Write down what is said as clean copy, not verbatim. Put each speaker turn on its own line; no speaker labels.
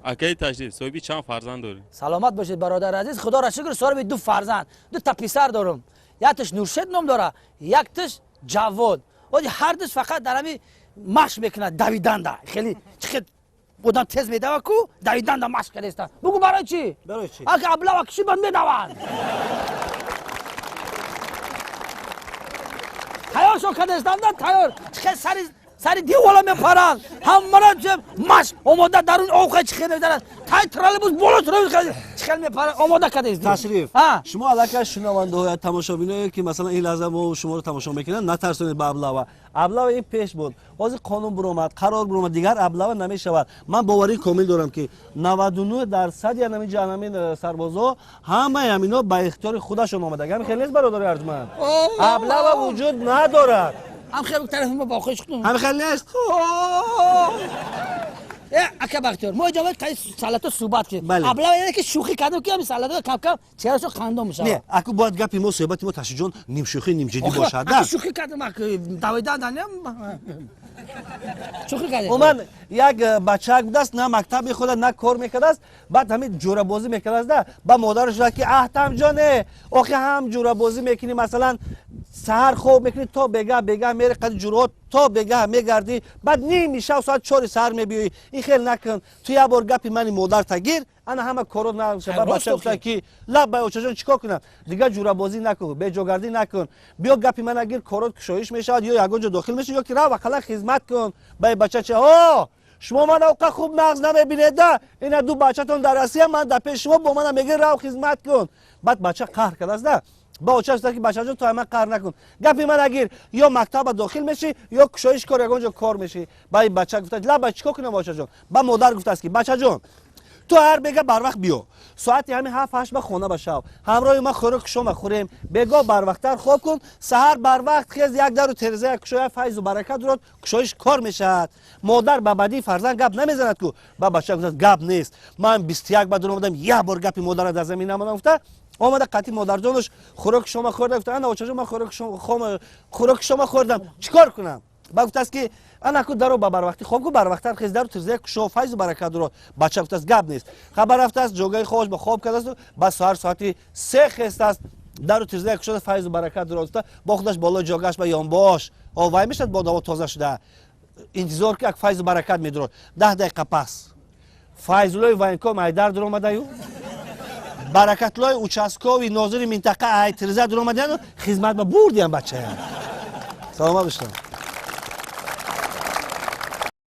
Акаи Ташриф, соҳиби чанд фарзанд дорӣ?
Саломат бошед, бародари азиз. Худоро шукр, соҳиби ду фарзанд, ду та писар дорам. Якташ Нуршед ном дора, якташ Ҷавод. Оди ҳардуш фақат дар ҳами машқ мекунад давиданда. Хеле чихел одам тез медава ку, давиданда машқ кардеста. Бугу, барои чӣ?
Барои чӣ?
Ака аблава киши бад медаванд. Тайёр шо кардестанда, тайёр. Чихел сари девола мепаранд, ҳамара машқ омода, дарун овқа чихел мезанад, тай троллейбус боло троллейбус чихел мепаранд, омода кардест.
Ташриф, шумо аллакай шунавандаҳоя, тамошобиное, ки масалан ин лаҳза мо шуморо тамошо мекунанд, натарсонед ба аблава. Аблава ин пеш буд, ҳозир қонун буромад, қарор буромад, дигар аблава намешавад. Ман боварии комил дорам, ки 99% ҳамин ҷаҳаннамин сарбозо ҳамаи ҳамино ба ихтиёри худашон омада. Гами хел нест, бародари арҷманд? Аблава вуҷуд надорад.
Ҳам хел тарафи мо бохиш кунем.
Ҳами хел нест?
Э, ака Бахтиёр, мо иҷо қай салато суҳбат кардем. Аблава яъне ки шӯхӣ кардем, ки ҳами салато кам кам чеҳрашо қандон мешавад.
Не, аку бояд гапи мо, суҳбати мо, Ташрифҷон, нимшӯхӣ, нимҷиддӣ бошад.
Ака, шӯхӣ кардем, ака, давидан шӯхӣ кардем.
Уман як бачаак будааст, на мактаб мехонад, на кор мекардааст. Баъд ҳамин ҷӯрабозӣ мекардааст да ба модараш гуфт, ки аҳтамҷоне, охи ҳам ҷӯрабозӣ мекунӣ, масалан, саҳар хоб мекунӣ то бегаҳ, бегаҳ мери қади ҷӯраҳо то бегаҳ мегардӣ, баъд ними шаб соат 4 саҳар мебиёӣ. Ин хел накун, ту як бор гапи мани модарта гир, ана ҳама коро наша. Ба бача гуфта, ки лаб бай, очаҷон, чӣ кор кунам? Дигар ҷӯрабозӣ накун, беҷогардӣ накун, биё гапи мана гир, корот кушоиш мешавад, ё ягон ҷо дохил мешавӣ, ё ки рав ақаллан хизмат кун. Бай бача чи о шумо мана оқа хуб нағз намебинеда, ина ду бачатон дар Россия, ман дар пеши шумо бо мана мегӯи рав хизмат кун. Баъд бача қаҳр кардааст да ба очаш гуфта, ки бачаҷон, ту ама қаҳр накун, гапи мана гир, ё мактаба дохил мешӣ, ё кушоиш кор, ягон ҷо кор мешӣ. Ба бача гуфта: лаба, чӣ кор кунам, очаҷон? Ба модар гуфтааст, ки бачаҷон, ту ҳар бега барвақт биё, соати ҳамин 7-8 ба хона башав, ҳамроҳи ман хӯроки шома хӯрем, бегоҳ барвақттар хоб кун, саҳар барвақт хез, як дару тереза кушоя, файзу баракат дурод, кушоиш кор мешавад. Модар ба бадии фарзанд гап намезанад ку. Ба бача гуфтааст: гап нест, ман 21 ба дур омадам, як бор гапи модара дар замин намонам. Гуфта омада, қатъи модарҷонаш хӯроки шома хӯрда, гуфта: ана, очаҷон, ман хӯроки шома хӯрдам, чӣ кор кунам? Ба гуфтааст, ки анаку даро ба барвақтӣ хоб ку, барвақттар хез, дару тирзая кушо, файзу баракат дуро. Бача гуфтааст: гап нест. Хабар рафтааст, ҷогаи хобаш ба хоб кардасту ба саҳар соати 3 хестааст, дару тирзая кушода, файзу баракат дуро гуфта, бо худаш болои ҷогааш ба ёнбош овай мешавад, бо даво тоза шуда интизор, ки як файзу баракат медурод. 10 дақиқа пас Файзуллои военком айдар дуромадаю, Баракатлои участковый нозири минтақа ай тирза дуромадаяну хизмат ба бурдиям бачаям. Саломат бошед.